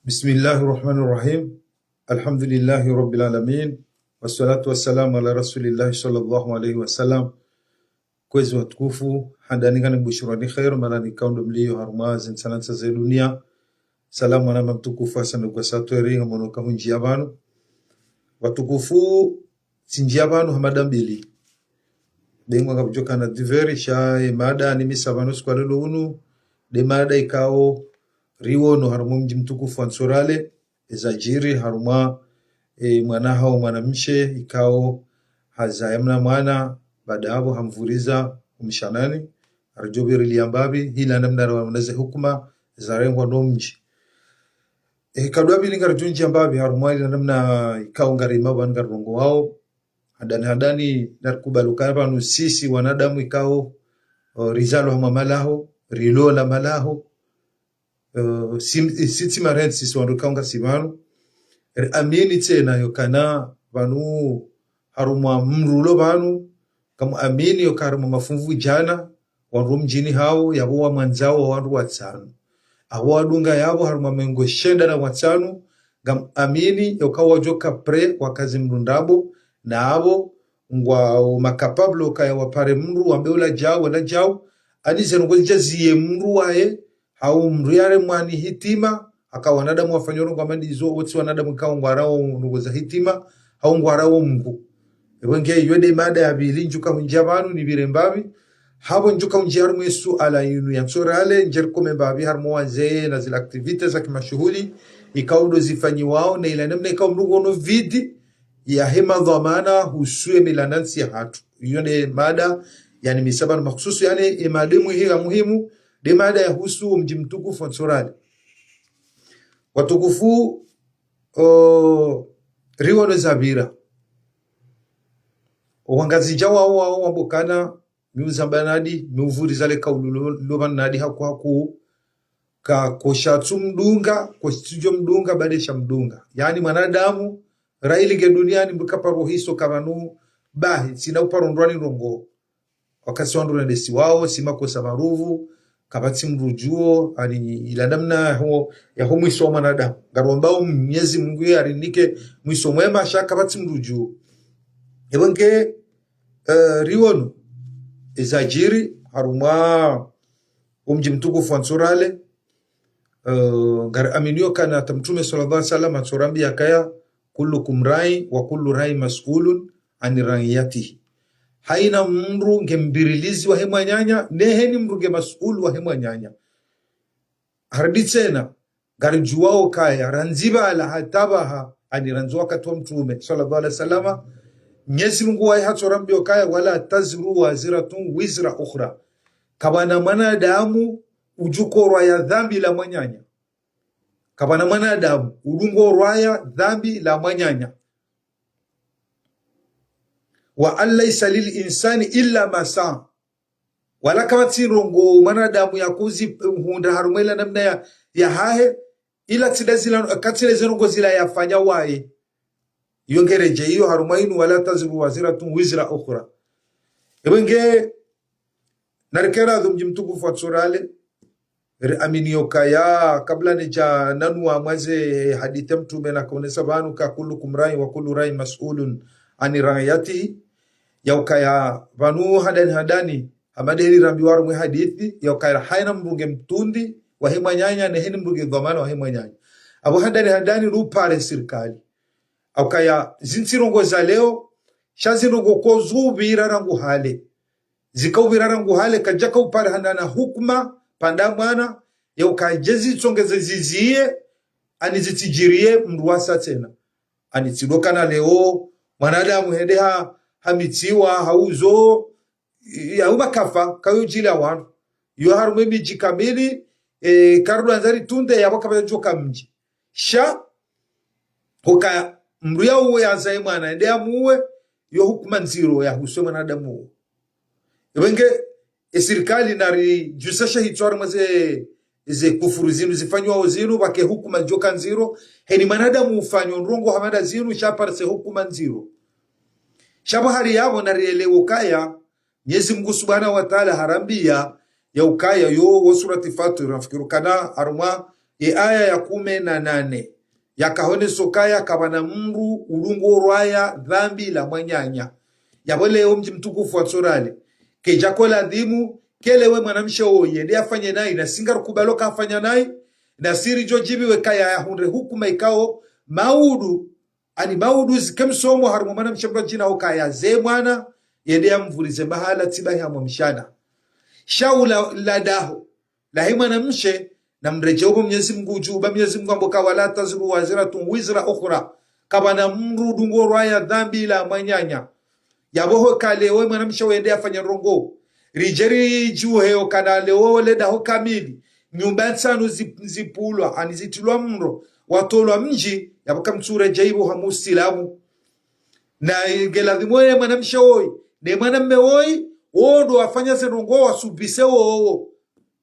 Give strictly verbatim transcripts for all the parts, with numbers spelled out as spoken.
بسم الله الرحمن الرحيم. الحمد لله رب العالمين. والصلاة والسلام على رسول الله صلى الله عليه وسلم. Kwezi watukufu, handani ngani bushurani kheri, mana nikao ndo mlio harumwa zintsanantsa ze dunia. Salamu mwanama mtukufu Hassan Rugwa Satweri, ngamono kahunjia pvanu. Watukufu, tsinjia pvanu ha mada mbili. Bengwa ngapvudjo kana divers, sha ye mada nimisa pvanu siku wa leo unu, nde mada ikao riwono harumwa mdji mtukufu wa Ntsoralé, ezadjiri harumwa, e, mwana hawo mwanamshe ikao hazaya mna mwana, baada yapvo hamvuriza umshanani, aridjo pviri liambapvi, hila namna rawana ze hukuma zarengwa no mdji. E, kadwa pvili ngaridjo ndjia mbapvi harumwa hila namna ikao ngarima pvanu ngarirongowao. Handani handani narikubali ukaya pvanu sisi wanadamu ikao, o, rizalwa hamwa malaho, rilola malaho, eh, sim-, sitsi marentsi si wandru ikao ngasi pvanu. Riamini tsena yokana pvanu harumwa mdru ulo pvanu, kamuamini yoka harumwa mafumvu djana, wandru mdjini hawo, yapvo wamwandzao wa wandru watsanu. Apvo wadunga yapvo harumwa mengo shenda na watsanu, ngamuamini yoka wadjoka prêt wakazi mdru ndrabo, na apvo ngwao ma capables ukaya wapare mdru wambe ula djau, wala djau, ani zenu ngozidja ziye mdru waye, hau mdru yaremwa ni hitima, haka wanadamu wafanyao ndrongoo hama ndizo, wotsi wanadamu ikao ngwarao ndrongoo za hitima, hau ngwarao Mngu. Epvo nge iyo nde mada ya pvili ndjuka hunjia pvanu nipvire mbapvi, hapvo ndjuka hunjia harumwa ye suala yinu ya Ntsoralé, ndjerikome mbapvi harumwa wazee na zila activités za kimashuhuli, ikao ndo zifanyiwao, na ila namna ikao mdru ngono vide, yahe madhwamana husu ye mila na ntsi yahatru. Iyo nde mada, yani, nimisa pvanu mahususu, yani, ye mada muhi-, ya muhimu, nde mada yahusu wo mdji mtukufu wa Ntsoralé. Watukufu, o, riwono zapvira. Owangazidja wao wao wambokana, mi uzamba nadi, mi uvuriza le kaulu lo, lo pvanu nadi haku haku, ka koshatsu mdunga, koshitsudjo mdunga, bade sha mdunga. Yani mwanadamu, raili nge duniani mbuka paro hiso kapvanu bahi, tsina uparo ndrwani ndrongoo. Wakati wandru nandesi wao, si makosa maruvu, kapvatsi mdru djuo, ani ila namna yaho, yaho mwiso wa mwanadamu. Ngariombao Mwenyezi Mungu ye arinike mwiso mwema, sha kapvatsi mdru djuo. Epvo nge, eh, riwono, ezadjiri, harumwa wo mdji mtukufu wa Ntsoralé, eh, ngariaminio kana hata Mtrume swallallahu alaihi wasallam hatsorambia kaya, كلكم راع وكل راع مسؤول عن رعيته. Haina mdru nge mbirilizi wahe mwananya, neheni mdru nge mas'ul wahe mwananya. Harudi tsena, ngaridjuwao kaya, randzi pvala hata pvaha, ani randzi wakati wa Mtrume, swallallahu alaihi wasallam, Mwenyezi Mungu waye hatsorambio kaya, ولا تزر وازرة وزر أخرى. Kapvana mwanadamu udjo ukorwaya dhambi la mwananya. Kapvana mwanadamu udjo ukorwaya dhambi la mwananya. وأن ليس للإنسان إلا ما سعى. Wala kapvatsi ndrongoo mwanadamu yakozi, eh, hundra harumwa ila namna ya, yahahe, ila tsi nda zila, katsi le ze ndrongoo zila yafanya waye. Iyo ngeredjei iyo harumwa inu, ولا تزر وازرة وزر أخرى. Epvo nge, narikera dho mdji mtukufu wa Ntsoralé, riaminio kaya, kabla nidja nanuwa mwaze hadisi ya Mtrume nakaonesa pvanu ka كلكم راع وكل راع مسؤول عن رعيته. Yaukaya pvanu handani handani, hama nde heli rambiwa harumwa ye hadisi, yaukaya haina mdru nge mtrundi wahe mwananya, neheni mdru nge dhwamana wahe mwananya. Apvo handani handani rupare sirikali. Yaukaya zintsi ndrongoo za leo, sha zindrongoo kozo upvira rangu hale. Zika upvira rangu hale, kadjaka upare handani na hukuma, pvanda mwana, yaukaya dje zitsongeze ziziye, ani zitsidjiriye mdru wasa tsena. Ani tsi ndo kana leo, mwanadamu hende ha, hamitsiwa, hauzo, ya uma kafa, kayo djila wanu. Yo harumwa ye midji kamili, eh, karudu andzari tunde, yapvo kapvadjoka mdji. Sha, hoka mdru yauwe yazaye mwana, ende yamuwe, yo hukuma ndziro yahusu ye mwanadamu uwo. Epvo nge, e sirikali naridjusashe hitswa harumwa ze, ze kufuru zinu zifanyiwao zinu, pvake hukuma djoka ndziro, heni mwanadamu ufanyao ndrongoo hama nda zinu, sha parse hukuma ndziro. Sha pvo hari yapvo narielewe ukaya, Mwenyezi Mungu Subhanahu wa Ta'ala harambia yaukaya yo, wo surati Fatir, nafikiri kana harumwa ye aya ya kume na nane, yakaoneso kaya kapvana mndru udungo urwaya dhambi la mwananya. Yapvo leo mdji mtukufu wa Tsorale, kedjako ladhimu, kele we mwanamshe oye, nde afanye nayi, na si ngarikubalo ka afanya nayi, na si ridjo djibiwe kaya yahundre hukuma ikao maudu, ani maudu zike msomo harumwa mwanamshe mndru adjina okaya ze mwana, yende yamvurize mahala tsi bahi hamwa mshana. Sha ula la daho lahe mwanamshe, na mredjee opvo Mnyezi Mngu udju, ba Mnyezi Mngu hamba ka ولا تزر وازرة وزر أخرى. Kapvana mndru udungo urwaya dhambi la mwananya. Yapvo ho kale we mwanamshe wende afanya ndrongo, ridje ridjuhe okana leo le daho kamili, nyumba ntsanu zi-, zipvulwa, ani zitrilwa mro, watolwa mdji, yapvo kamtsuredjei pvo ha musilamu. Na nge ladhimu ye mwanamshe woyi, ne mwanamme woyi, wo ndo wafanya ze ndrongo wasubise wowo.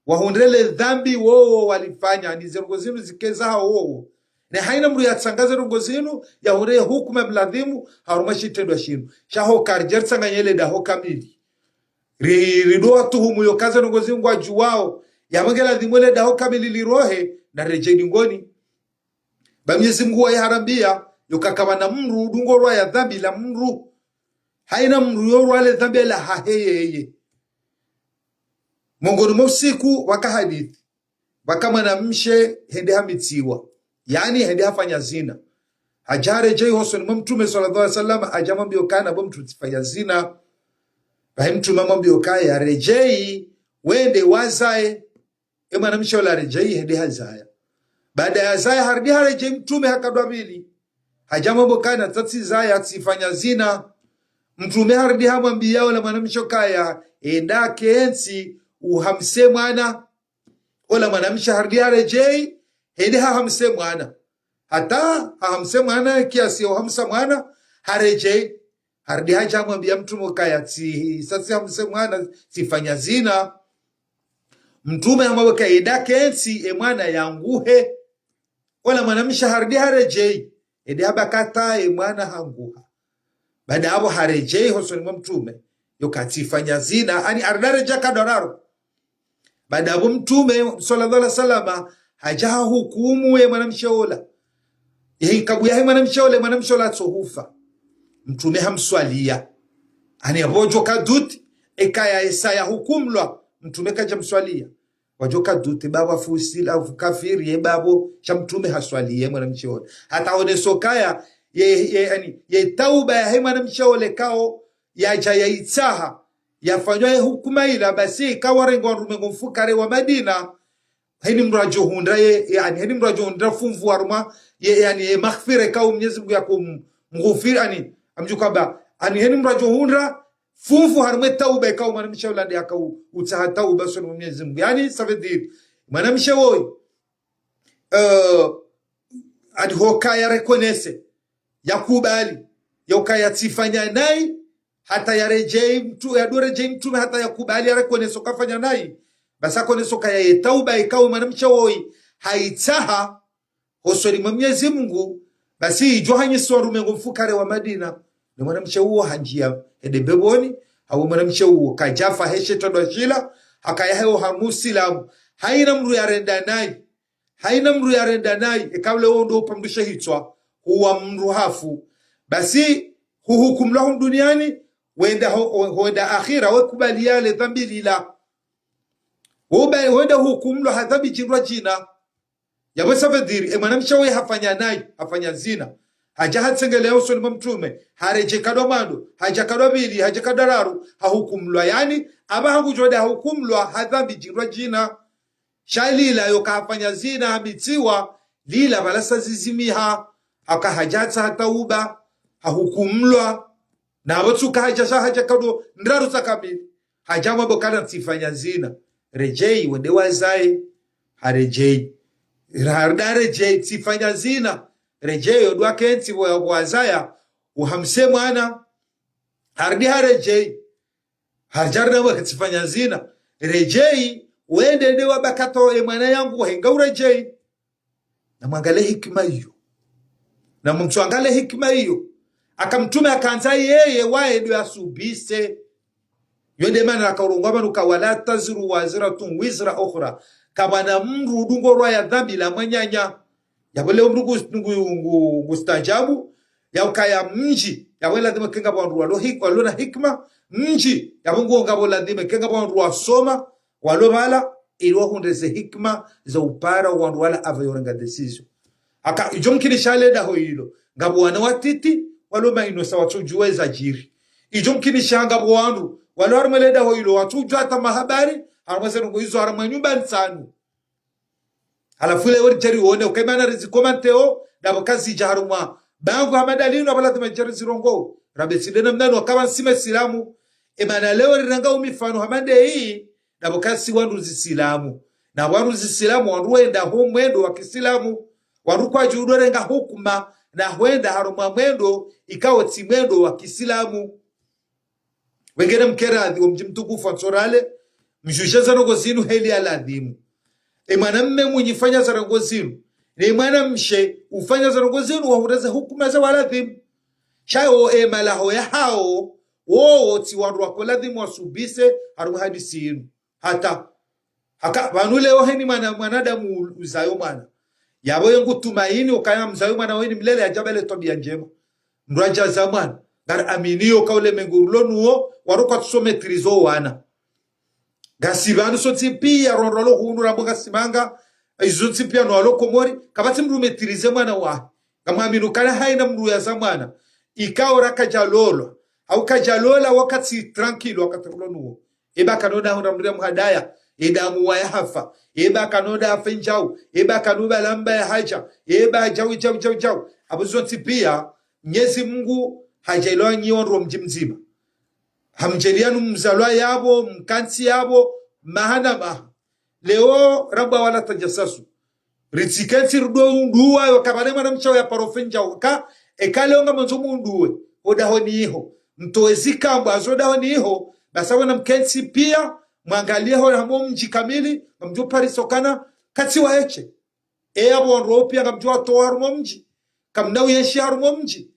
Wahundre le dhambi wowo walifanya, ani ze ndrongo zinu zike zahawo wowo. Ne haina mndru yatsanga ze ndrongo zinu, yahundre hukuma mladhimu, harumwa shitrendwa shinu. Sha ho karidja ritsanganye le daho kamili. Ri-, rido watuhumu yoka ze ndrongo zinu ngwadjuwao. Yapvo nge ladhimu le daho kamili lirohe, na redjei dingoni. Ba Mnyezi Mngu waye harambia, yoka kapvana mndru udungo urwaya dhambi la mndru. Haina mndru yo urwale dhambi la hahe yeye. Mongoni mwa usiku, pvaka hadisi. Pvaka mwanamshe hende hamitsiwa. Yani hende hafanya zina. Hadja haredjei hosoni mwa Mtrume صلى الله عليه وسلم, hadja hamwambia okana bo Mtrume tsifanya zina. Bahi Mtrume hamwambia okaya redjei, wende wazaye. E mwanamshe ola haredjei hende hazaya. Baada ya zaya harudi haredjei Mtrume hakado wa pvili. Hadja hamwambia okana tsatsi zaya tsifanya zina. Mtrume harudi hamwambia ola mwanamshe okaya, enda kentsi uhamse mwana. Ola mwanamshe harudi haredjei, hende hahamse mwana. Hata hahamse mwana, kiasi ya uhamsa mwana, haredjei. Harudi hadja hamwambia Mtrume okaya tsi, sa tsihamse mwana, tsifanya zina. Mtrume hamwambia okaya enda kentsi, e mwana yanguhe. Ola mwanamshe harudi haredjei, hende habaki hata e mwana hanguha. Baada yapvo haredjei hosoni mwa Mtrume, yoka tsifanya zina, ani harudi haredjei kado raru. Baada yapvo Mtrume صلى الله عليه وسلم hadja hahukumu ye mwanamshe ola. Ye hikabu yahe mwanamshe ola, mwanamshe ola tsohufa. Mtrume hamswalia. Ani yapvo djo kaduti, ekaya esa yahukumlwa, Mtrume kadja mswalia. Wadjo kaduti bapvo fusil au kafiri ye bapvo, sha Mtrume haswalia ye mwanamshe ola. Hata oneso kaya, ye, ye, ani, ye tauba yahe mwanamshe ola kao, yadja yaitsaha, yafanywa ye hukuma ila, basi ikawarengwa wandru mengo mfukare wa Madina, heni mndru adjo hundra ye, ye, ani, heni mndru adjo hundra funvu harumwa, ye, ye, ani, ye maghfira ikao Mnyezi Mngu yako m-, mghufiri, ani, amdjuka ba, ani, heni mndru adjo hundra funvu harumwa ye tauba ikao mwanamshe ola nde yakao utsaha tauba hosoni mwa Mnyezi Mngu. Yani, ça veut dire, mwanamshe woyi, eh, ani hokaya reconnaître, yakubali, yokaya tsifanya nayi, hata yaredjei Mtru-, yado redjei Mtrume, hata yakubali yareconnaître okafanya nayi. Basi akoneso kaya ye tauba ikao mwanamshe woyi haitsaha hosoni mwa Mnyezi Mngu, basi idjo hanyiswa wandru mengo mfukare wa Madina. Ne mwanamshe uwo handjia hende mbepvoni, hawu mwanamshe uwo kadjafa he she shitrendwa shila, hakaya hewo ha musilamu. Haina mndru yarenda nayi. Haina mndru yarenda nayi, eka ule wo ndo upvamdushe hitswa, huwa mndru hafu. Basi, huhukumlwa hunu duniani, wenda ho-, ho-, wenda akhira, wekubali yale dhambi lila. Woba-, wenda huhukumlwa ha dhambi djindrwa djina. Yapvo ça veut dire, e mwanamshe we hafanya nayi, hafanya zina. Hadja hatsengelea hosoni mwa Mtrume, haredjei kado mwando, hadja kado pvili, hadja kado raru, hahukumlwa. Yani, apvaha ngudjo wenda hahukumlwa ha dhambi djindrwa djina. Sha lila yoka hafanya zina, hamitsiwa, lila pvala sa zizimiha, haka hadja hatsaha tauba, hahukumlwa, na apvo tsuka hadja sha hadja kado ndraru za kamili. Hadja hamwambia okana tsifanya zina. Redjei, wende wazaye, haredjei. Harudi haredjei, tsifanya zina. Redjei, yodwa kentsi pvo ya wazaya, uhamse mwana. Harudi haredjei. Hadja harudi hamba katsifanya zina. Redjei, wende nde wabaki hata e mwana yanguhe, ngauredjei. Namwangalie hikima iyo. Namtsuangalie hikima iyo. Aka Mtrume hakandza yeye waye ndo yasubise. Yo nde mana akaurongwa pvanu ka ولا تزر وازرة وزر أخرى. kapvana mdru udungo rwa ya dhambi la mwananya. Yapvo leo mdru ngu, ngu, ngu, ngustaanjabu, ya ukaya mdji, yapvo ladhima ke ngapvo wandru walo hik-, walo na hikima, mdji, yapvo ngu ngapvo ladhima ke ngapvo wandru wasoma, walo pvala, ili wahundre ze hikima za upara wandru wala apvo yorenga décision. Haka, idjo mkinisha le daho ilo, ngapvo wana watiti, walo mainosa watsudjuwa zadjiri. Idjo mkinisha ngapvo wandru, walo harumwa le daho ilo, watsudjuwa hata mahabari, harumwa ze ndrongoo izo harumwa nyumba ntsanu. Halafu leo ridje rione, uka emana rizikomanteo, ndapvo kazidja harumwa. Bangu hama dalinu, apvo ladhima ridje rizirongowe. Rabe tsi nde namna inu, wakapva ntsime silamu. Emana leo riranga umifano hama ndeyi, ndapvo kasi wandru zisilamu. Na wandru zisilamu, wandru wenda ho mwendo wa kisilamu. Wandru kwadjudo renga hukuma, na hwenda harumwa mwendo, ikao tsi mwendo wa kisilamu. Wengine mkeradhi wo mdji mtukufu wa Ntsorale, mdjudje ze ndrongoo zinu heli ya ladhimu. E mwanamme mwinyi fanya ze ndrongoo zinu, ne mwanamshe ufanya ze ndrongoo zinu, wahureze hukuma za waladhimu. Sha wo e malaho yahao, wowo tsi wandru wako ladhimu wasubise harumwa hadisi inu. Hata. Haka, pvanu leo heni mwana, mwanadamu u-, uzayo mwana. Yapvo ye ngu tumaini, ukaya mzayo mwana weni mlele, yadja pvale twabiya ndjema. Mdru yadja za mwana. Ngari amini yo ka ulemengu ulo nuwo, wandru kwatsu maîtriser o wana. Ngasi pvanu sontsi piya, rondro lo hunu, rambo ngasi manga, izo ntsi piya no walo Komori, kapvatsi mdru maîtriser mwana wahe. Ngamwamini ukana haina mdru yaza mwana, ikao ra kadjalolwa, au kadjalola wakati tranquille wakati ulo nuwo. Eba kanoda hundra mdru ya muhadaya, eda muwa ya hafa, eba kanoda afe ndjau, eba kanoda lamba ya hadja, eba djau, djau, djau, djau. Apvo zontsi piya, Mnyezi Mungu hadjaaliya nyi wandru wo mdji mdzima. Hamdjaaliya nu mzalwa yapvo, mkantsi yapvo, maha na maha. Leo ramba wala tajasasu. Ritsikentsi rudo unduwa, yo kapvana mwanamshe ya paro fe ndjau. Ka, eka leo ngamwandzo munduwe, ho dahoni iho. Mtowe zikambwa zo dahoni iho, basi apvo namkentsi piya, mwangaliye ho harumwa mdji kamili, ngamdjo parisa ukana, katsi waeshe. Eya pvo wandru wo piya ngamdjo watowa harumwa mdji. Kamna uyenshi harumwa mdji.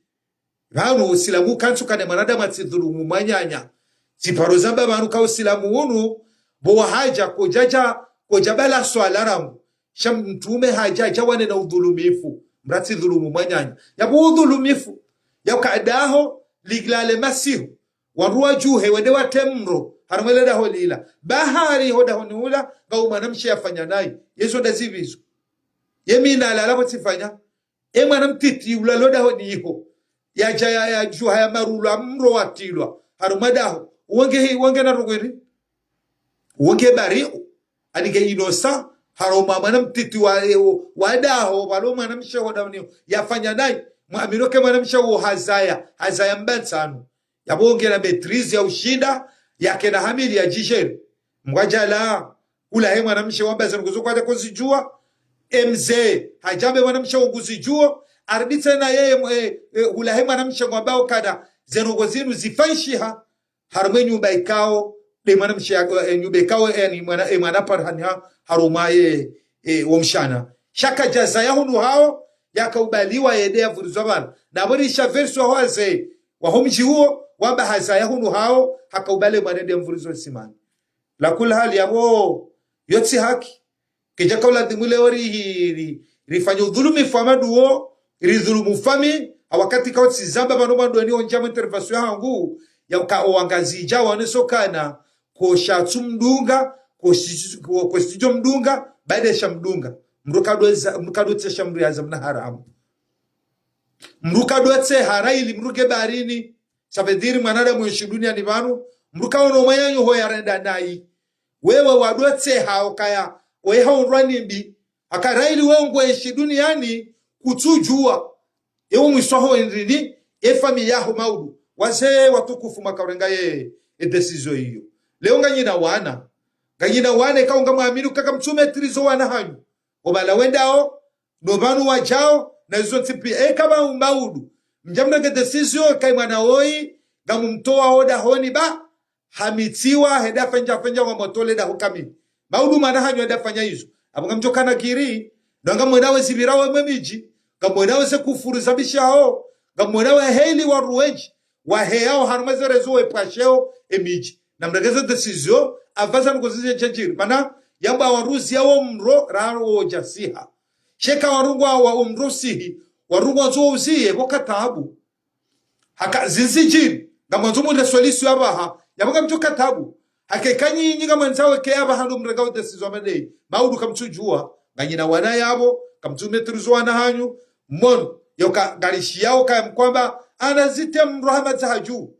Pvanu usilamu kantsu kana mwanadamu atsidhulumu mwananya. Tsiparo zamba pvanu ka usilamu unu, pvo wahadja kodjadja, kodjapvala swala rangu. Sha mtrume hadja, hadja wanena udhulumifu. Mdru atsidhulumu mwananya. Yapvo udhulumifu. Yauka daho, ligilale masihu. Wandru wadjuhe, wende watemro. Harumwa le daho lila. Bahari ho dahoni hula, ngau mwanamshe yafanya nayi. Yezo ndazipvizo. Ye mi nalala pvo tsifanya. E mwana mtiti ulalo dahoni iho. Yadja ya, yadjuha ya marulwa mro watilwa. Harumwa daho. Wonge hi, wonge na rogweri. Wonge bariu. Ani nge inosa. Harumwa mwana mtiti wa, wa daho. Walo mwanamshe ho dahoni iho. Yafanya nayi. Mwamino ke mwanamshe wo hazaya. Hazaya mba ntsanu. Yapvo ngena maîtrise ya ushinda, yakena hamili ya djisheri. Mngwadjala, hula he mwanamshe wamba ze ndrongoo zo kwadja kozidjuwa. E mze, hadjambe mwanamshe wo nguzidjuwo, aribitse na yeye mwe, e, hula he mwanamshe ngwambao kada, ze ndrongoo zinu zifanyishiha, harumwa e nyumba ikao, nde mwanamshe ya, e, nyumba ikao, e, ni mwana, e, mwana parihani ha, harumwa ye, e, wo mshana. Sha kadjazaya hunu hawo, yakaubaliwa yende yavurizwa pvanu. Na pvo risha version ho wazee, waho mdji uwo, wamba hazaya hunu hawo, hakaubale mwana yende yamvurizwa nsimani. La kula hali yapvo, yo tsi haki. Kedjaka uladhimu leo ri, ri, rifanye udhulumifu wa madji uwo, ridhulumu fami, ha wakati kao tsizamba pvanu madji uwo ni ondja mwe intervention yahangu, yauka owangazidja waneso kana, kosha tsumdunga, koshi, ko, koshidjo mdunga, baada sha mdunga. Mdru kadweza, mdru kadwetseha mdru yaza mna haramu. Mdru kadwetseha raili mdru nge baharini. Ça veut dire mwanadamu enshi duniani pvanu, mdru kaono mwananyaho yarenda nayi. Wewe wadwetseha ukaya, weha undrwa nimbi. Haka raili wewe ngwenshi duniani, kutsudjuwa. Ewe mwiso waho ndrini, e famille yaho maudu. Wazee watukufu mwakaurenga ye, e décision iyo. Leo nganyina wana. Nganyina wana, eka ngamwamini ukaka mtsu maîtriser o wana hanyu. Opvala wendao, no pvanu wadjao, na izo ntsi piya. Eka pva maudu. Mdja mrenge décision, eka e mwana woyi, ngamumtowa ho dahoni ba, hamitsiwa, hende afenja, afenja wa motole daho kamili. Maudu mwana hanyu hende afanya izo. Apvo ngamdjo kana kiri, no ngamwonao ezipvirao emwe midji, ngamwonao eze kufuru zabishao, ngamwonao eheli wandru wendji, waheyao harumwa ze réseaux wepvasheo emidji. Namrenge ze décision, apvaza nuko zizidjadjiri. Mana, yamba waruzia wo mro, raro wodja siha. Sha eka warungwa wa umro sihi, warungwa zo uziye, pvo ka tabu. Haka zindji djiri, ngamwandzo mundre solution ya pvaha, yapvo kamtsu ka tabu. Haka eka nyinyi ngamwandzo weke ya pvaha ndo mrenga udécision madei, maudu kamtsudjua, nganyina wana yapvo, kamtsu maîtriser wana hanyu, mwono, yoka ngarishiyao kaya mkwamba, ana zite mro hama za hadju.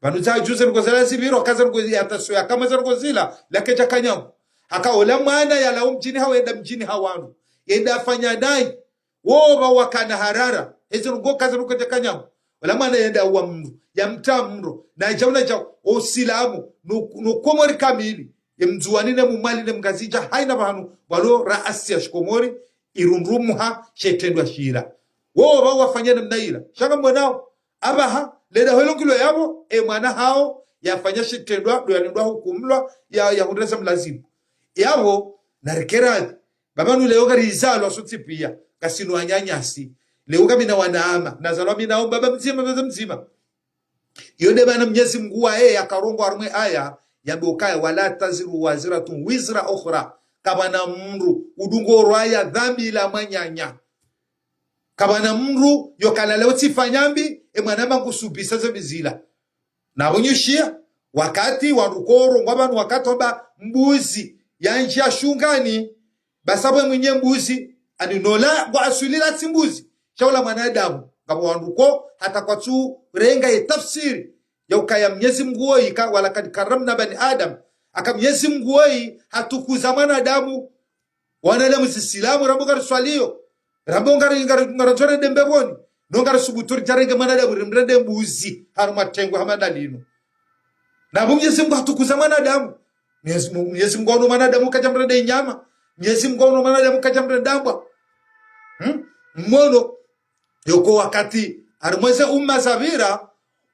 Pvanu za hadju ze ndrongo zila zipviro, haka ze ndrongo ya taso ya kamwe ze ndrongo zila, lakedja kanyamu. Haka ola mwana yalawa mdjini hawo yenda mdjini ha wanu. Yenda afanya nayi, wo pvo wakana harara, eze ndrongo kaze ndrongo ze kanyamu. Ola mwana yenda wa mro, ya mtra mro, na djau na djau, o usilamu, no, no Komori kamili, ye Mndzuwani ne Mmwali ne Mngazidja, haina pvahanu, pvwalo raasi ya shikomori, irundrumha she trendwa shila. Wo pvo wafanya namna ila. Sha ngamwonao, apvaha, leda hwelo ngilo yapvo, e mwana hawo, yafanya she trendwa, ndo yalindwa hukumlwa, ya, ya hundreza mlazimu. Yapvo, narike radhi, pvapvanu leo ngarizalwa sontsi piya, ngasinu wananyasi. Leo ngamina wana ama, nazalwa mi nao mbaba mdzima, mdzadze mdzima. Iyo nde mana Mnyezi Mngu waye yakarongoa harumwa ye aya, yambe ukaya, ولا تزر وازرة وزر أخرى. Kapvana mndru udungo urwaya dhambi la mwananya. Kapvana mndru yokana leo tsifanya mbi, e mwanama ngusubisa ze mbi zila. Na pvo nyushiya, wakati wandru koro, ngwa pvanu wakati wamba mbuzi yandjiya shungani, basi apvo mwinyi mbuzi, ani nola ngwa aswili la tsi mbuzi, sha ola mwanadamu, ngapvo wandru ko, hata kwatsu renga ye tafsiri, ya ukaya Mnyezi Mngu woyi ka, ولقد كرمنا بني آدم, aka Mnyezi Mngu woyi hatukuza mwanadamu, wanadamu zisilamu, rambo ngariswaliyo, rambo ngari, ngari, ngarandzo rende mbepvoni, no ngarisubutu ridjarenge mwanadamu rimrende mbuzi, harumwa tengwe hama dalinu. Na pvo Mnyezi Mngu hatukuza mwanadamu. Mnyezi Mngu, Mnyezi Mngu haono mwanadamu kadja mrende nyama. Mnyezi Mngu haono mwanadamu kadja mrende mbwa. Hmm? Mwono, yoko wakati, harimwa ze umma zapvira,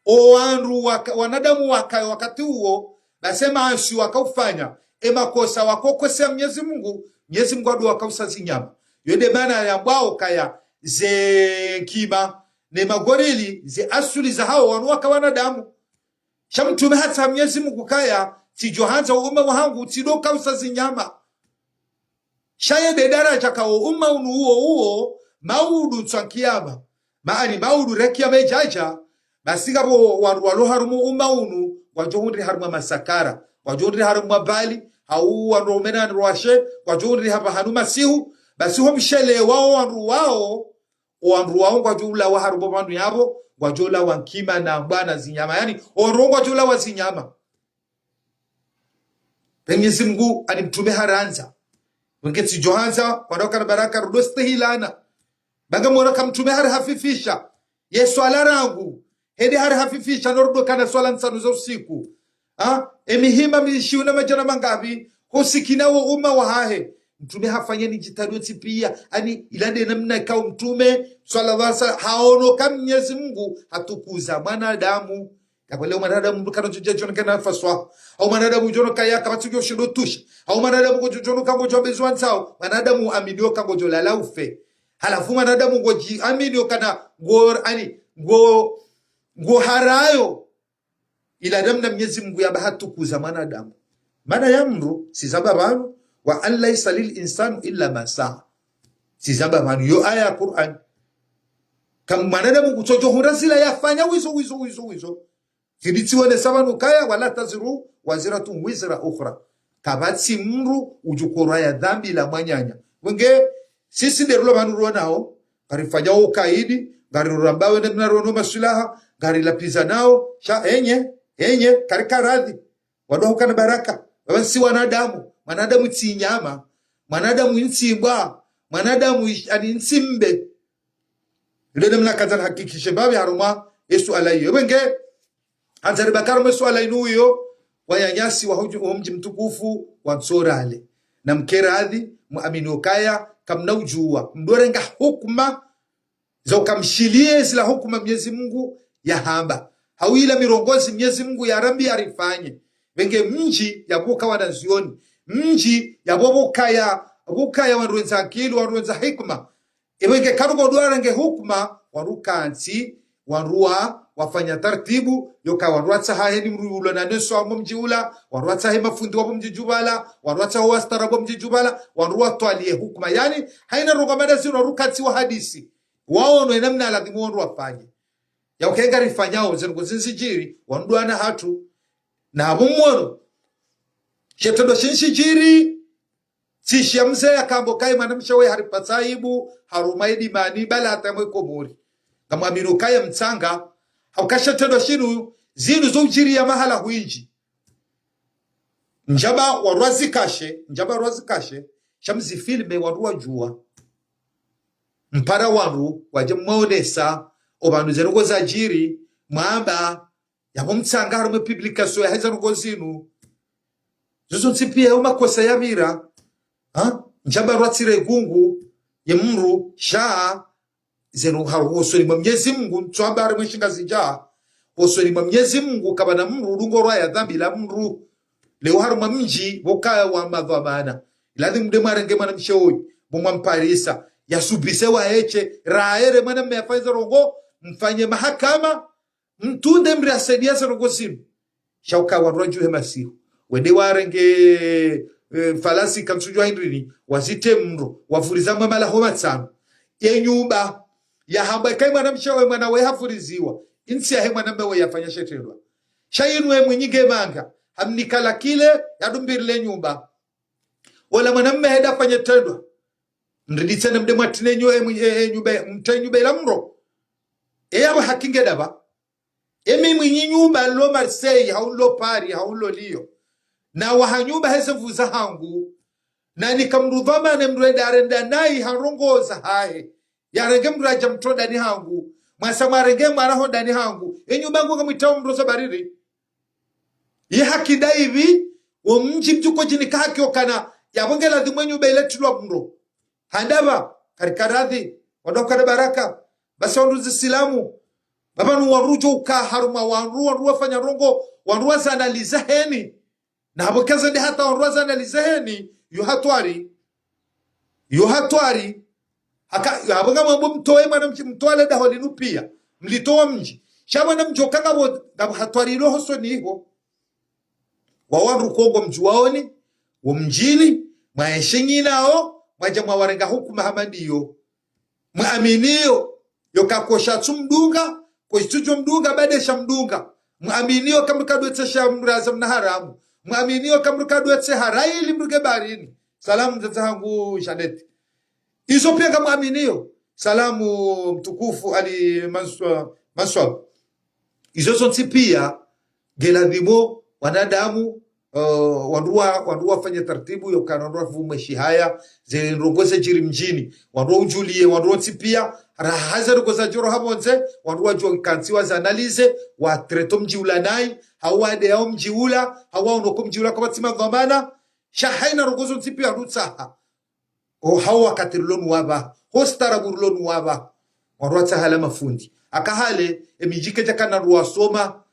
o wandru waka, wanadamu waka, wakati uwo, basi e maasi wakaufanya, e makosa wakokosea Mnyezi Mngu, Mnyezi Mngu adu wakausa zinyama. Yo nde mana yambwao kaya ze nkima, ne magorili, ze asuli za hawo wanu waka wanadamu. Sha mtrume hatsaha Mnyezi Mngu kaya, tsidjo handza umma wahangu, tsindo kausa zinyama. Sha ye nde daraja kawo umma unu uwo uwo, maudu ntswa nkiyama. Maani maudu re kiyama idjadja, basi ngapvo wandru walo harumwa umma unu, ngwadjo hundri harumwa masakara, ngwadjo hundri harumwa bali, hau wandru waume na wandru washe, ngwadjo hundri hapvahanu masihu, basi ho mshele wawo wandru wawo, o wandru wawo ngwadjo ulawa harumwa pvanu yapvo, ngwadjo ulawa nkima na mbwa na zinyama. Yaani, o wandru ngwadjo ulawa zinyama. Mnyezi Mngu ani mtrume harandza. Wenge tsidjo handza, wandru wakana baraka, rudo stehilana. Ba ngamwona ka mtrume hari hafifisha ye swala rangu, hende hari hafifisha no rudo kana swala ntsanu za usiku. Ha? E mihima mishiwu na madjana mangapvi, ho sikina wo umma wahahe. Mtrume hafanya ni djitihadi wontsi piya, ani ila nde namna ikao mtrume, swallallahu alaihi wasallam, haono ka Mnyezi Mngu hatukuza mwanadamu. Kapvwa leo mwanadamu mndru kana djodja djono kana faswaha. Hau mwanadamu djono kaya kapvatsi djo shindo tusha. Hau mwanadamu ngodjo djono ka ngodjo ambezwa ntsao. Mwanadamu aminio ka ngodjo lala ufe. Halafu mwanadamu ngodji aminio kana ngo, ani, ngo, ngo harayo. Ila namna Mnyezi Mngu yamba hatukuza mwanadamu. Mana ya mndru, tsi zamba pvanu, وأن ليس للإنسان إلا ما سعى. Tsi zamba pvanu, yo aya ya Qur'an. Ka mwanadamu kutsodjo hundra zila yafanya wizo, wizo, wizo, wizo. Pvili tsiwonesa pvanu kaya, ولا تزر وازرة وزر أخرى. Kapvatsi mndru udjo korwaya dhambi la mwananya. Wenge, sisi nde rulo pvanu ruonao, ngarifanyao ukaidi, ngarirambao ne mna ruono maswilaha, ngarilapvizanao, sha enye, enye, karika radhi. Wandru hukana baraka, wapvanu si wanadamu, mwanadamu tsi nyama, mwanadamu ntsi mbwa, mwanadamu ish, ani ntsi mbe. Ndo namna kandza nihakikishe mbapvi harumwa ye suala iyo. Wenge, andzari bakara mwe suala inu iyo, wananyasi wa huju, wa mdji mtukufu wa Ntsorale. Na mke radhi, muamini ukaya, kamna udjuwa. Mdjorenga hukuma, za ukamshiliye zila hukuma Mnyezi Mngu yahamba. Hau ila mirongozi Mnyezi Mngu yarambiya rifanye. Wenge mdji yapvo uka wanazioni. Mdji yapvo ukaya, ukaya wandru wendza akili, wandru wendza hikma. Ewenge karuko dwarenge hukuma, wandru kantsi, wandru wa, wafanya taratibu, yoka wandru watsaha heni mdru ulo na neso wapvo mdji ula, wandru watsaha mafundi wapvo mdji djuu pvala, wandru watsaha wastaarabu mdji djuu pvala, wandru watwaliye hukuma. Yaani, haina ndrongoo hama ndazinu wandru katsi wahadisi. Waono ye namna ladhimu wandru wafanye. Ya uka ngarifanyao, ze ndrongoo zinu zidjiri, wandru wana hatru. Na hapvo mwono. She trendwa shinu shidjiri, tsi shiya mze yakamba ukaya mwanamshe we haripvatsa aibu, harumwa idimani, bala hata mwe Komori. Ngamwamini ukaya mtsanga, hauka she trendwa shinu, zinu zo udjiriya mahala hwindji. Ndjamba wandru wazikashe, ndjamba wandru wazikashe, sha mzifilme wandru wadjuwa. Mpara wandru, wadje mwaonesa, opvanu ze ndrongoo zadjiri, mwamba, yapvo mtsanga harumwa publication yaheze ndrongoo zinu. Zo zontsi piya yo makosa yapvira. Ha? Ndjamba wandru watsire gungu, ye mdru, sha, zinu haru hosoni mwa Mnyezi Mungu, ntswamba harimwa shingazidja. Hosoni mwa Mnyezi Mungu, kapvana mdru, udungo rwaya dhambi la mdru. Leo harumwa mdji, pvoka wa madhwamana. Iladhimu mde mwarenge mwanamshe oyi, pvo mwamparisa. Yasubise waeshe, raere mwanamme yafanye ze ndrongoo, mfanye mahakama, mtunde mdru yasaidiya ze ndrongoo zinu. Sha uka wandru wadjuhe masihu. Wende warenge, eh, falasi kamtsudjuwa hindrini, wazite mdro, wavuriza mwe malaho matsanu. Ye nyumba, yahambwa ikayi mwanamshe we mwana we havuriziwa. Intsi yahe mwanamme we yafanya she trendwa. Sha yinu ye mwinyi nge manga, hamnika la kile, yadumbirile nyumba. Ola mwanamme hende hafanye trendwa. Mriditse ne mde mwatrine nyu-, e mwi-, e, e, nyumba, mtre nyumba ila mdro. E yapvo haki nge ndapvi. Emi mwinyi nyumba nilo Marseille, hau nilo Paris, hau nilo Lyon. Na waha nyumba heze nvuu zahangu. Na nika mdru dhwamana mdru enda arenda nayi ha ndrongoo zahahe. Yarenge mdru yadja mtro ndani hangu. Mwasa mwarenge mwana ho ndani hangu. E nyumba ngu ngamwitao mdro za bariri. Ye haki ndapvi, wo mdji mdjuko djinika haki okana, yapvo nge ladhimu e nyumba ile trilwa mdro. Handapvi, karikaradhi, wandru wakana baraka, basi wandru zisilamu, baba nu wandru djo uka harumwa wandru, wandru wafanya ndrongoo, wandru wazianalize heni. Na hapvo kaze nde hata wandru wazianalize heni, yo hatwari. Yo hatwari. Haka, yapvo ngamwambo mtowe mwanamshe, mtwale daho linu piya. Mlitowa mdji. Sha mwanamshe oka ngapvo, ngapvo hatwari ilo hosoni iho. Wa wandru kongo mdjuwaoni, wo mdjini, mwaeshe nyi nawo, mwadja mwawarenga hukuma hama ndiyo. Mwaaminiyo, yoka kosha tsumdunga, koshitsudjo mdunga, bade sha mdunga. Mwaaminiyo, kamrikadwetse sha mraza mna haramu. Mwaaminiyo, kamrikadwetse haraili mruge baharini. Salamu mdzadze hangu Jeannette. Izo piya ngamwaaminiyo. Salamu mtukufu Ali Manswa-, Manswab. Izo zontsi piya, nge ladhimu, wanadamu, eh, wandru wa, wandru wafanye taratibu, yokana wandru wavumwe shihaya, ze ndrongoo zedjiri mdjini, wandru waudjuliye, wandru wontsi piya, raha ze ndrongoo zadjiri hapvondze, wandru wadjuwa kantsi wazianalize, watrete o mdji ula nayi, hau wade yao mdji ula, hau waonoko mdji ula kapvatsi madhwamana, sha haina ndrongoo zontsi piya wandru tsaha. O hau wakati rilo nuwapva, ho staarabu rilo nuwapva. Wandru watsaha la mafundi. Aka hale, e midji kedjakana wandru wasoma.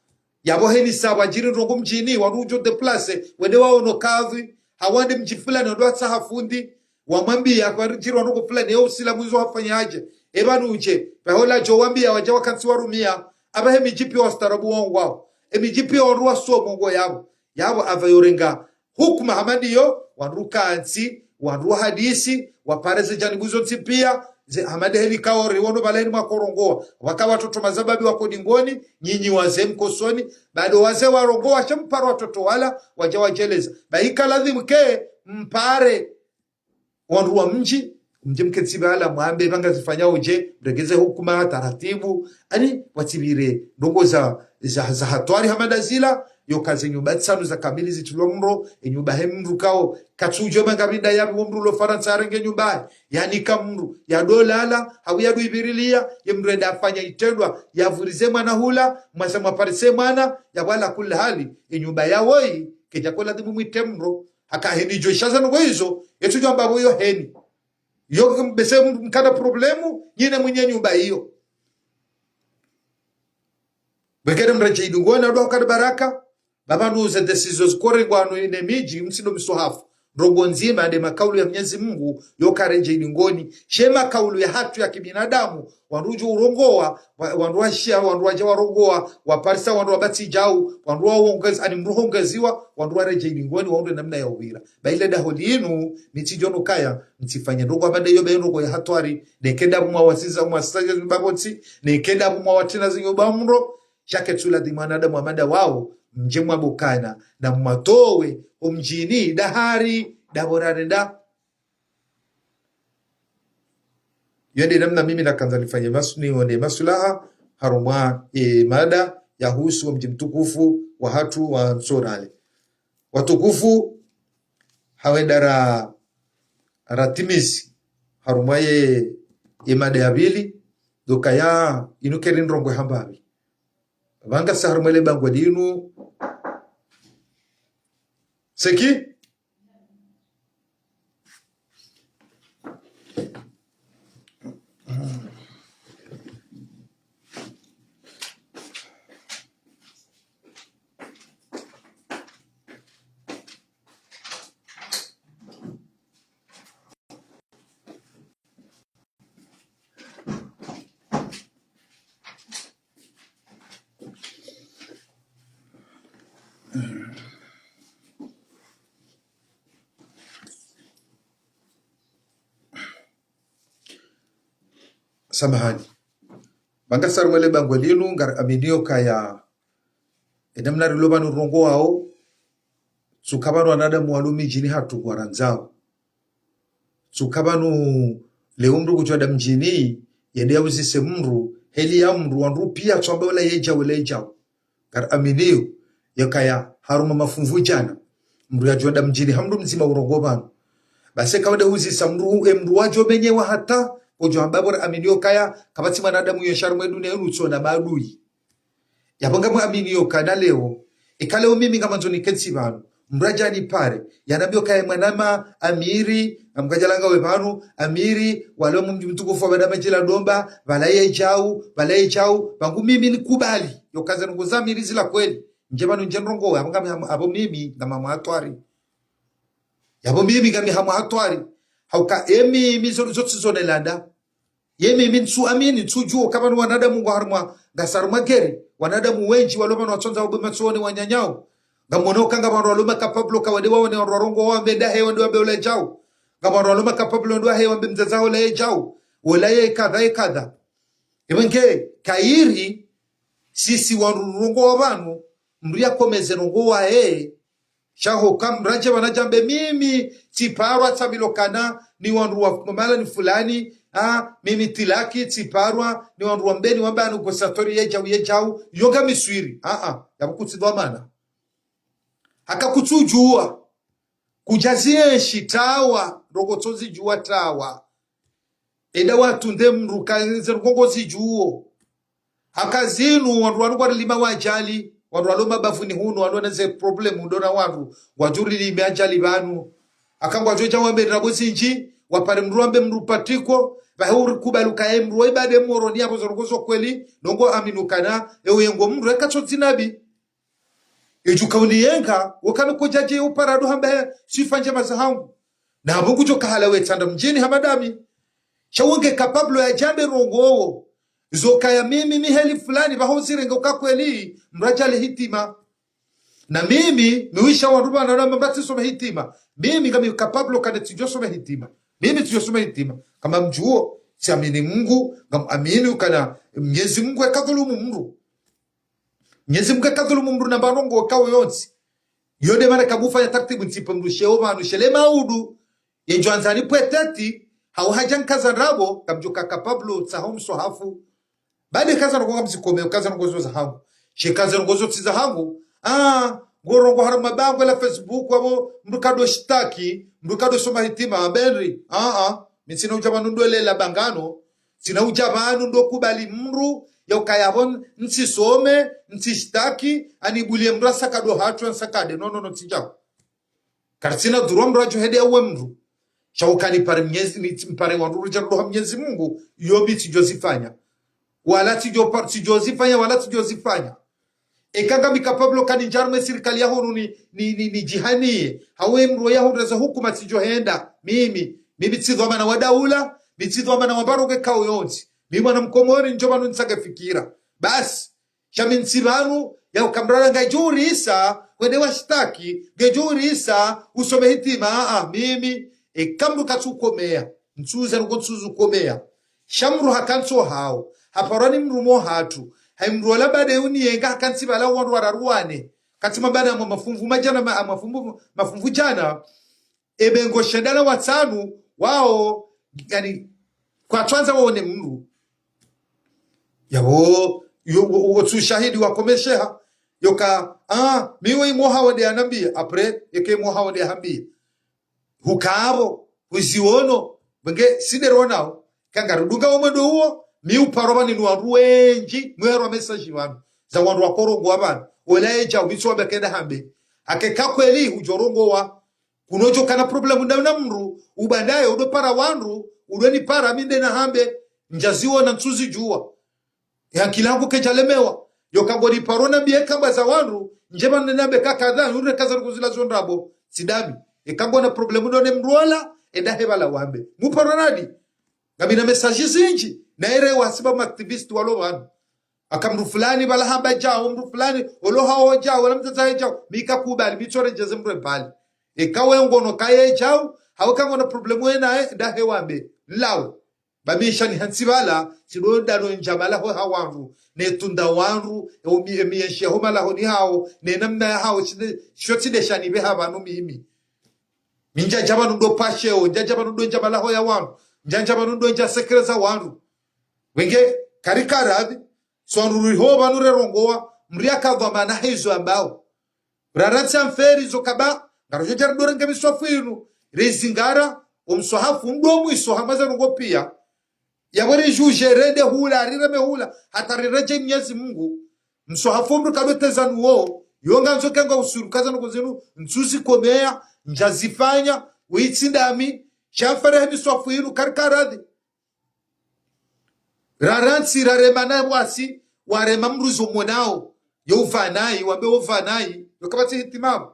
Yapvo heni sa pvwadjiri ndrongoo mdjini, wandru udjo déplacer, wende waono kadhwi, hau wande mdji fulani wandru watsaha fundi. Wamwambiya, kwadjiri wandru ko fulani, ye usilamu izo hafanya hadje. E pvanu udje, pvahola djo wambiya, wadja wakantsi warumiya. Apvahe midji piya wastaarabu wao ngwao. E midji piya wandru wasoma ngo yapvo. Yapvo apva yorenga hukuma hama ndiyo, wandru kantsi, wandru wahadisi, wapare ze janibu zontsi piya, ze hama nde heli kaori, wono pvala heni mwakorongowa, waka watoto mazababi wako dingoni, nyinyi wazee mkosoni, bado wazee warongowa, she mpare watoto wala, wadja wadjeleza. Ba ika ladhimu ke, mpare, wandru wa mdji, mdji mketsi pvala, mwambe pvanga zifanyao dje, mregeze hukuma, taratibu, ani, watsipvire, ndrongoo za, za, za hatwari hama nda zila, yoka ze nyumba tsanu za kamili zitrilwa mdro, e nyumba he mdru kao, katsudjo manga pvi nda yapvi wo mdru ulo Farantsa yarenge nyumba, yanika mdru, yadolala, hau yadwipvirilia, ye mdru enda afanya itrendwa, yavurize mwana hula, mwasa mwaparise mwana, yapvo ala kulli hali, e nyumba yawoyi, kedjako ladhimu mwite mdro, haka heni djo ishaza ndrongoo izo, yetsudjo amba pvo yo heni. Yo bese mkana problemu, nyinyi mwenye nyumba iyo. Bekere mredjeyi dingoni, ndo ukana baraka, baba nuze décisions zikorengwa no ine midji, msindo misohafu. Ndrongoo ndzima nde makaulu ya Mnyezi Mungu, yo karedjei dingoni. She makaulu yahatru ya kibinadamu, wandru udjo urongoa, wa-, wandru washia, wandru wadja warongoa, waparisa, wandru wabatsi djau, wandru waongez-, ani mndru hongeziwa, wandru waredjei dingoni, waundre namna ya upvira. Ba ile daho linu, mi tsidjo nukaya, mtsifanye ndrongoo amba nde yo be ndrongoo ya hatwari, neke ndapvo mwawasiza, mwasiza bapvo ntsi, neke ndapvo mwawatrina zinyo ba mro, sha ketsu ladhimu wanadamu wa mada wao, mdje mwabokana, na mwatowe, omdjini, dahari, dapvo rarenda. Yo nde namna mimi nakandza nifanye mas-, nione masulaha, harumwa, e, mada, yahusu omdji mtukufu, wahatru wa Ntsorale. Watukufu, hawenda ra-, ratimizi, harumwa ye, ye mada ya pvili, ndo ukaya inu keri ndrongoo hambapvi. Pvanga sa harumwa le bangwe linu. Seki? Samahani. Pvanga sa harumwa le bangwe linu, ngaraminio ukaya, e namna rilo pvanu rongoao, tsuka pvanu wanadamu walo midjini hatru ngwarandzao. Tsuka pvanu leo mndru kudjwenda mdjini, yende yauzise mndru, heli ya mndru, wandru pia tsu wambe ola ye djau, ola ye djau. Ngaraminio, yakaya harumwa mafunvu djana. Mndru yadjwenda mdjini, ha mndru mdzima urongoa pvanu. Basi eka wende huzisa mndru, e mndru wadjo menyewa hata, kudjo hamba pvo raminio ukaya, kapvatsi mwanadamu yesha harumwa e dunia inu utsona maadui. Yapvo ngamwaminio ukana leo, eka leo mimi ngamandzo nikentsi pvanu, mndru yadja yanipare, yanambia ukaya mwanama Amiri, ngamkadjalanga we pvanu, Amiri, walo mdji mtukufu wa Badamadji la Domba, pvala ye djau, pvala ye djau, pvangu mimi nikubali, yo ukaya ze ndrongoo za Amiri zila kweli, ndje pvanu ndje ndrongoo, yapvo ngami ham-, yapvo mimi, ngami hamwa hatwari. Yapvo mimi ngami hamwa hatwari. Hauka e mimi zo, zo tsi zo nilanda. Ye mimi ntsu amini, ntsu djuo, kapvanu wanadamu ngwa harumwa, ngasi harumwa gere, wanadamu wendji walo pvanu watsondza wabwe matsoni wananyao. Ngamono uka ngapvo wandru walo ma capable ka wende waone wandru warongoa wambe ndahe wende wambe ola ye djau. Ngapvo wandru walo ma capable wende wahe wambe mdzadze ola ye djau. Ola ye kadha ye kadha. Ebe nge, kayiri, sisi wandru rongoao pvanu, mndru yakomeze rongoa ye, sha hoka mndru yadje pvanu yadje yambe mimi, tsiparwa tsambilwa ukana, ni wandru wa mahala ni fulani, ah, mimi tilaki, tsiparwa, ni wandru wa mbeni, wa mbani, uko satori ye djau, ye djau, yo ngami swiri, ah, ah, yapvo kutsi dhwamana. Haka kutsu djuwa, kudjazi enshi tawa, ndrongoo tsozi djuwa tawa. Enda watunde mndru, ka ze ndrongoo ngozidjuo. Haka zinu, wandru wanu ngwarilima wa ajali, wandru walo mabavuni hunu, walo na ze problème ndo na wandru, ngwadjo rilima ajali pvanu. Haka ngwadjo dja wambe ndrabo zindji, wapare mndru wambe mndru patiko, pvahe urikubali ukaya mndru wa ibade Moroni yapvo ze ndrongoo zo kweli, ndrongoo amini ukana, e uyengo mndru eka tso dzinabi. Idjuka uniyenga, wakana kodjadje upara ndo hamba he, swifa ndjema zahangu. Na Mungu djo kahala we tsanda mdjini hama ndami. Sha wonge capable yadje yambe ndrongoo wo. Zo kaya mimi miheli fulani, pvaho zirenge uka kweli, mndru yadje yale hitima. Na mimi, miwisha wandru pvanu wamba mbatsi soma hitima. Mimi ngami capable kana tsidjo soma hitima. Mimi tsidjo soma hitima. Hama mdjuo, tsiamini Mungu, ngam amini ukana Mnyezi Mungu yaka dhulumu mndru. Mnyezi Mungu yaka dhulumu mndru na mba ndrongoo kawo yontsi. Yo nde mana kamufanya tartibu ntsipe mndru sheo pvanu shele maudu. Yendjo andza ni pweteti, hau hadja nkaza ndrabo, kamdjo ka capable tsaho mswahafu. Bade kaza ndrongoo ngamzikome, kaza ndrongoo zo zahangu. She kaza ndrongoo zo tsi zahangu. Ah, ngorongoa harumwa bangwe la Facebook, wapvo mndru kado shitaki, mndru kado soma hitima, benri. Ah, ah, mi tsina udja pvanu ndo lela bangano, tsina udja pvanu ndo kubali mndru, ya ukaya pvo ntsisome, ntsishitaki, anibulie mndru asakado hatru, ansakade. No, no, no, tsidjao. Karitsina dhuru mndru yadjo hende yauwe mndru. Sha uka nipare Mnyezi, ni, nipare wandru rudja ndo ha Mnyezi Mungu, yo mi tsidjo zifanya. Wala tsidjo par-, tsidjo zifanya, wala tsidjo zifanya. Eka ngami capable kani ndjia harumwa ye sirikali ya hunu ni, ni, ni, nidjihaniye. Hawu ye mdru ya hunu reza hukuma tsidjo henda. Mimi, mimi tsi dhwamana wa daula, mi tsi dhwamana wa mbaronge kawu yontsi. Mi mwana mkomori ndjo pvanu nitsange fikira. Basi, sha mi ntsi pvanu, ya uka mdru ngudjo urisa, wende washitaki, ngudjo urisa, usome hitima, ah, ah, mimi, eka mdru katsu komeya, ntsuza nuko ntsuzu komeya. Sha mdru hakantsi hawu, haparwa ni mdru mwa hatru, hayi mdru wala bade uni yenga hakantsi pvala wandru wararu wane. Kati mabana mwa mafumvu madjana, ma-, mafumvu, mafumvu djana, ebe ngo shenda na watsanu, wawo, yani, kwatsandza waone mdru. Yawo, yo, wo, wo, tsu shahidi wakomesheha. Yoka, ah, mi we imoha wade anambiya, après, eke imoha wade ahambiye. Hukapvo, huziwono, benge sidero nawo. Kangarudunga wo mwendo uwo, mi uparwa pvanu ni wandru wendji, mwerwa message pvanu. Za wandru wakorongowa pvanu. Ola yedja, umitso wambe kenda hambe. Ake ka kweli, hudjorongowa. Kunodjo kana problème nda na mdru, ubandaye, udo para wandru, udo nipara mi nde nahambe, ndjaziwona ntsuzidjuwa. Ye ankili yangu kedjalemewa. Yoka ngoni paro nambiye kamba za wandru, ndje pvanu nambe kakadha, yure kaza rukuzila zo ndrabo, tsi ndami. Eka ngona problème ndo ne mdru wola, enda he pvala wambe. Muparo nadi? Ngami na message zindji, na ere wasiba ma activiste walo pvanu. Aka mdru fulani pvala hamba djau, mdru fulani, olo hawo djau, wala mdzadze djau, mi kakubali, mi tsore djeze mdru mbali. Eka we ngono kaye djau, hawu ka ngona problème we naye, enda he wambe. Nlawe. Ba mi sha nihantsi pvala, tsido dano ndjamala ho ha wandru, ne tunda wandru, e umi, e mienshi ya ho malahoni hawo, ne namna ya hawo, tsinde, sho tsinde sha nipve ha pvanu mimi. Mi ndjadja pvanu ndo pasheo, ndjadja pvanu ndo ndjamala ho ya wandru, ndjadja pvanu ndo ndja sekereza wandru. Wenge, kari karadhi, so wandru riho pvanu rerongowa, mdru yakadhwamana hezo ambao. Rarantsi amferi zo kaba, ngarodjo djara dorenge miswafu inu, rezingara, omswahafu ndo mwiso hamaza rongo piya. Yabwere juje rende hula, rireme hula, hata riredje Mnyezi Mungu. Mswahafu mdru kadoteza nuwo, yo ngandzo kenga usiru kaza nuko zinu, ntsuzikomeya, ndjazifanya, witsi ndami, sha mfere he miswafu inu, kari karadhi. Rarantsi rarema na wasi, warema mdru zo mwonao, yo upvanayi, wambe upvanayi, yo kapvatsi hitima pvo.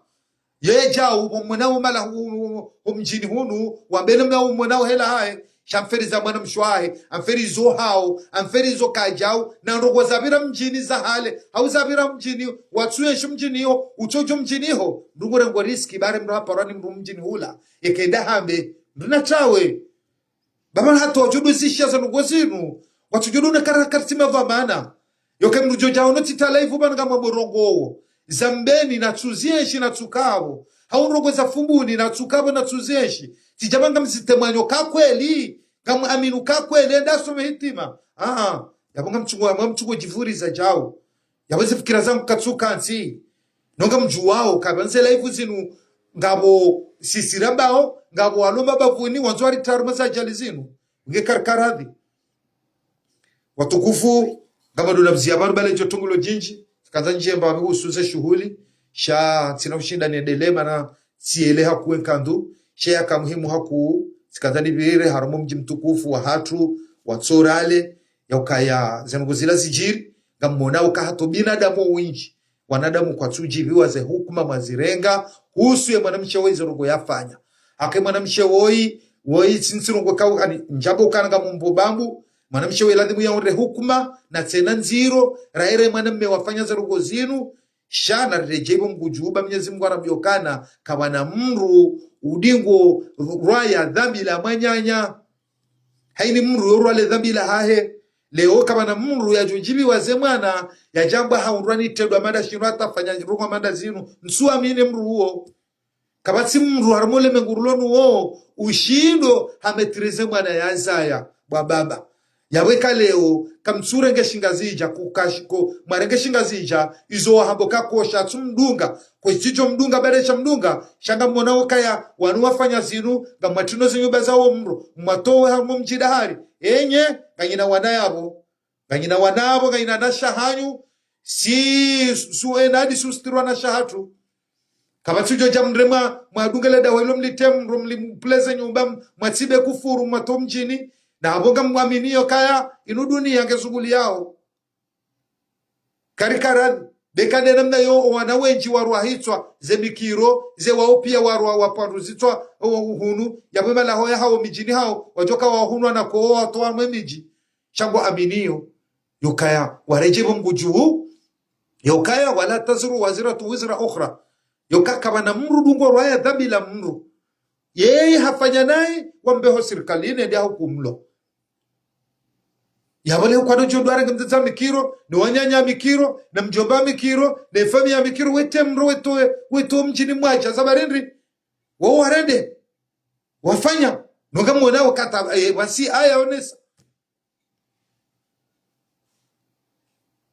Ye djau, wo mwonao mala hu-, hu-, hu mdjini hunu, wambe namna wo mwonao hela hahe, sha amferi za mwana mshe wahe, amferi zo hawo, amferi zo kadjau, na ndrongo zapvira mdjini za hale, hawu zapvira mdjini, watsuyenshi mdjini yo, utsodjo mdjini ho, ndungu rengo riski, bare mdru haparwa ni mdru mdjini hula, yeke enda hambe, mdru na shawe. Ba mana hata wadjo duzisha za ndrongo zinu, watsudjo duna kara kartima pvamana. Yoke mdru djo djao no tita live pvanu ngamwambo rongowo. Za Mbeni natsuzienshi natsukapvo. Hawu ndrongo za Fumbuni natsukapvo natsuzienshi. Tsidja pvanu ngamzitemwanyo ka kweli. Ngamwaminu ka kweli, enda some hitima. Ah, ah. Yapvo ngamtsungo, ngamtsungo djivuriza djao. Yapvo zifikira zangu katsuka ntsi. No ngamdjuwao, kapvandze live zinu, ngapvo sisi rambao, ngapvo walomba bapvuni, wandzo waritaruma za ajali zinu. Nge kari karadhi. Watukufu, ngapvo dona pvuzia pvanu bale djo tungulo djindji, tsikandza ndjemba mi usuze shuhuli, sha ntsina ushinda niendelee mana tsiele hakuwe nkandu, sha yaka muhimu hakuu, tsikandza nipvire harumwa mdji mtukufu wahatru, wa Tsorale, ya ukaya ze ndrongo zila zidjiri, ngamwona uka hata binadamu windji, wanadamu kwatsudjiviwa ze hukuma mwazirenga, husu ye mwanamshe woyi ze ndrongo yafanya. Hake mwanamshe woyi, woyi tsi ntsi ndrongo kawu, ani, ndjambo ukana ngamumbo bambu, mwanamshe woyi ladhimu yaonre hukuma, na tsena ndziro, raere mwanamme wafanya ze ndrongo zinu, sha na redjei pvo mgudjuba Mnyezi Mungu arambiokana, kapvana mdru, udingo, rwaya, dhambi la mwananya. Hayini mdru yo rwale dhambi la hahe. Leo kapvana mdru yadjodjiviwa ze mwana, yadjamba haundrwa ni tendwa manda shinu hata fanya ndrongo manda zinu. Ntsuamini mdru uwo. Kapvatsi mdru harumwa le mengu rilo nuwo, ushindo ha maîtriser mwana yazaya, bwa baba. Yapvo eka leo, kamtsurenge Shingazidja, kukashi-, ko, mwarenge Shingazidja, izo wahamba ka kosha, tsumdunga, kwetsidjo mdunga, bale sha mdunga, sha ngamwona ukaya, wanu wafanya zinu, ngamwatino ze nyumba zawo mdro, mwatowe harumwa mdji dahari, enye, nganyina wana yapvo, nganyina wana yapvo, nganyina na shahanyu, si, su enadi sustirwa na shahatru. Kapvatsi udjo dja mremwa, mwadungele dawa ilo mlitemu, mro mlimpuleze nyumba, mwatsibe kufuru, mwato mdjini, na apvo ngamwaminiyo kaya, inu duniya ngezunguliyawo. Kari karadhi. Beka nde namna yo, owana wendji warwa hitswa ze mikiro, ze wao pia warwa wapvanduzitswa, o, hunu, yapvo malaho yahawo midjini hawo, wadjoka wahunwa na kowo watowa mwe midji. Sha ngwaaminio, yokaya, waredjei pvo Mngu dju, yokaya, ولا تزر وازرة وزر أخرى. Yoka kapvana mndru dungo rwaya dhambi la mndru. Yeye hafanya nayi, wambe ho sirikalini, nde ahukumlwe. Yapvo le ukwado djo ndo arenge mdzadze mikiro, ne wananya mikiro, na mdjomba mikiro, ne famiyi mikiro, wete mro, wetowe, wetowe mdjini mwadja, za barindri, wao warende, wafanya, nonga mwona wakata, eh, wasi aya onesa.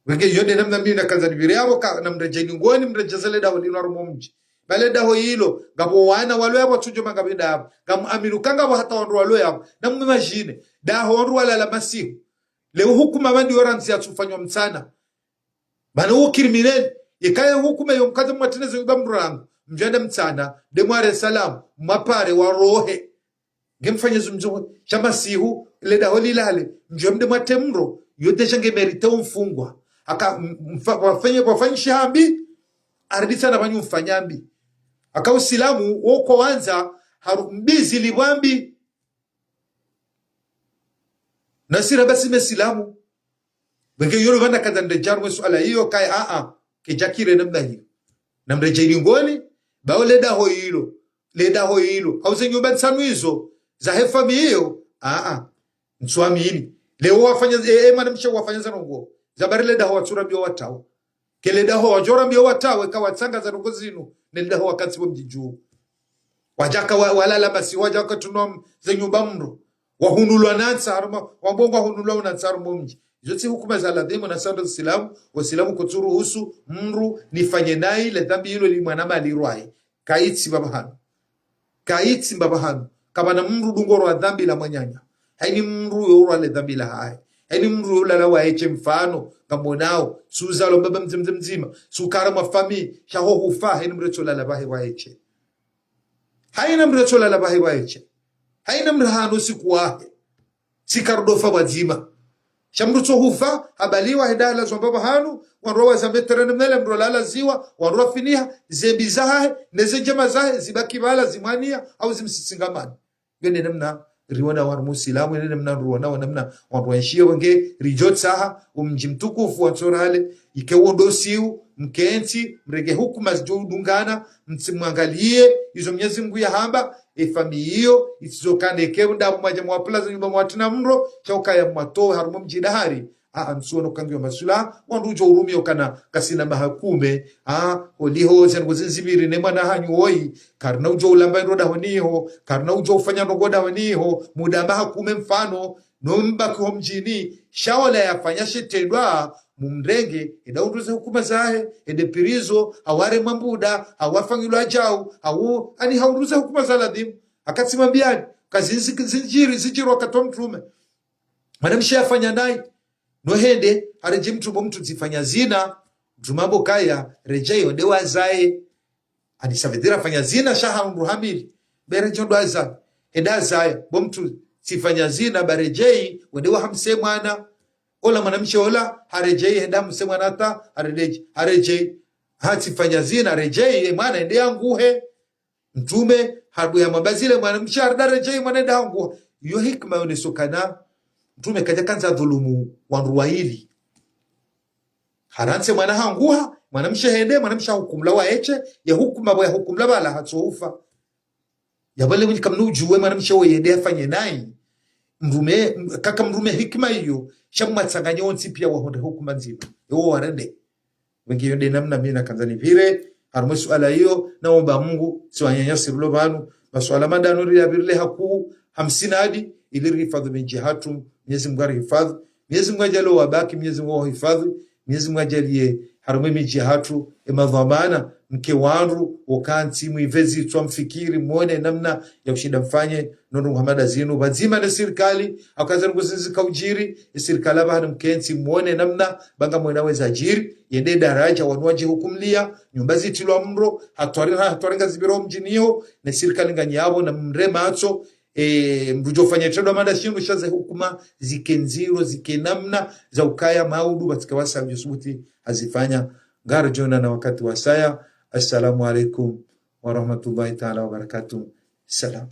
Wenge yo nde namna mi nakandza nipvire yapvo ka, namredjei nyungoni, mredjeze le daho linu harumwa mdji. Ba le daho ilo, ngapvo wana walo yapvo, tsudjo manga pvenda yapvo. Ngamu aminu ka ngapvo hata wandru walo yapvo. Namwe madjine, daho wandru walala masihu. Leo hukuma pvandi yo randzi yatsufanywa mtsana. Mana wo criminel, ikaya hukuma yo mkate mwatrine zo nyumba mndru rangu. Mdjwende mtsana, nde mware salamu, mwapare, warohe. Nge mfanye zumzo, sha masihu, le daho lilale, mdjwe mnde mwatre mro, yo déjà nge mérité umfungwa. Aka, m-, mfa-, wafanye, wafanyishe hambi, aridisa na pvanyu mfanya mbi. Aka usilamu, wo ko wandza, haru, mbi zilipvwa mbi. Nasi ramba si mesilamu. Wenge yo ndo pvanu nakandza nde djaru mwe suala iyo kaya, a, a, kedjakire namna hiyo. Namredjei nyungoni, ba o le daho ilo, le daho ilo. Hau ze nyumba ntsanu izo, zahe famiyi iyo, a, a. Ntsuamini. Leo wafanya, e, e, mwanamshe wafanya za ndrongo. Za bari le daho watsurambiwa watawe. Ke le daho wadjorambiwa watawe, ka watsanga za ndrongo zinu, ne le daho wakatsi pvo mdji dju. Wadjaka wa-, walala masihu, wadjaka tunwa m-, ze nyumba mro. Wahunulwa na ntsa harumwa, wambwa ngwahunulwa na ntsa harumwa mdji. Izo tsi hukuma za ladhimu na sando silamu, wo silamu kutsuruhusu mndru nifanye nayi le dhambi ilo li mwana mali rwaye. Kayitsi mbapvi hanu. Kayitsi mbapvi hanu. Kapvana mndru dungo rwa dhambi la mwananya. Hayini mndru yo rwa le dhambi la hahe. Hayini mndru yo lala waeshe mfano, ngamonao, suzalo mbaba mdzima mdzima mdzima, sukara mwa famiyi, sha ho hufa, hayini mndru etso lala pvahe waeshe. Hayina mndru etso lala pvahe waeshe. Hayina mndru hanu siku wahe. Sika rudofa pvwadzima. Sha mndru tso hufa, habaliwa heda halazwa mbapvi hanu, wandru waza metere ne mele mndru lalaziwa, wandru wafiniha, ze mbi zahahe, ne ze ndjema zahe, zibaki pvala, zimwania, au zimsisingamani. Yo nde namna riwona wandru musilamu, yo nde namna riwona, wa namna wandru waenshio wenge, ridjotsaha, umdji mtukufu wa Ntsorale, ike wo ndo siu, mkentsi, mrenge hukuma zidjo udungana, mtsimwangaliye, izo Mnyezi Mngu yahamba, e famiyi iyo, itsizo kandeke, ndapvo mwadja mwapvulaza nyumba mwatrina mro, sha ukaya mwatowe harumwa mdji dahari, a, a, ntsuono kangiyo masula, wandru udjo urumia ukana kasina maha kume, a, oliho ze ndrongo zindzipviri ne mwana hanyu woyi, karina udjo ulamba ndro dahoni ho, karina udjo ufanya ndrongo dahoni ho, muda maha kume mfano, no mbaki ho mdjini, sha ola yafanya she trendwa, mumrenge, eda hundruze hukuma zahe, ede pirizo, hau haremwa mbuda, hau hafanyilwa djau, hau, ani hahundruze hukuma za ladhimu. Akatsi mambiani, kazi zi-, zindjiri, zindjiri wakati wa mtrume. Mwanamshe yafanya nayi, no hende, haredjei mtrume, mndru tsifanya zina, mtrume hamba ukaya, redjei, wende wazaye. Ani ça veut dire afanya zina sha hahundru hamili. Be redjei ndo azaye. Hende azaye, bo mndru tsifanya zina, ba redjei, wende wahamse mwana. Ola mwanamshe ola, haredjei, hende hamse mwana hata, haredjei, haredjei. Ha tsifanya zina, redjei, e mwana, hende yanguhe. Mtrume, habu ya mwamba zile mwanamshe harudi haredjei mwana hende hanguha. Yo hikima yoneso ukana, mtrume kadja kandza dhulumu wandru wayili. Harantsi mwana hanguha, mwanamshe hende, mwanamshe hahukumlwa waeshe, ya hukuma bo ya hukumlwa pvala hatso ufa. Ya pvale mwenyi kamnu udjuwe mwanamshe wo yende yafanye nayi. Mtrume, kaka mtrume hikima iyo, sha mwatsanganye wontsi pia wahundre hukuma ndzima. Ewo warende. Wenge yo nde namna mi nakandza nipvire, harumwa suala iyo, naomba Mngu, si wananyasi rilo pvanu, masuala mandanu riyapvirile hakuu, hamsini adi, ili rihifadhwi midji hatru, Mnyezi Mngu arihifadhwi, Mnyezi Mngu adjaliye wabaki, Mnyezi Mngu awahifadhwi, Mnyezi Mngu adjaliye harumwa midji hatru, e madhwamana, mke wandru, wokantsi, mwipve zitswa mfikiri, mwone namna ya ushinda mfanye, no ndrongo hama nda zinu, pvadzima ne sirikali, hauka ze ndrongo zinu zika udjiri, e sirikali apvaha ni mkentsi, mwone namna, ba ngamwona weza djiri, yende daradja, wanu wadjihukumliya, nyumba zitrilwa mro, hatwari, hatwari ngazipviro mdjini ho, ne sirikali nganyi yapvo, na mre matso, e, mndru udjo fanya itrendwa hama nda shinu, sha ze hukuma, zike ndziro, zike namna, za ukaya maudu, pvatsike wasa, udjo subuti, hazifanya, Ngaridjo onana wakati wasaya. Assalamu alaikum wa rahmatullahi ta'ala wa barakatuh. Salam.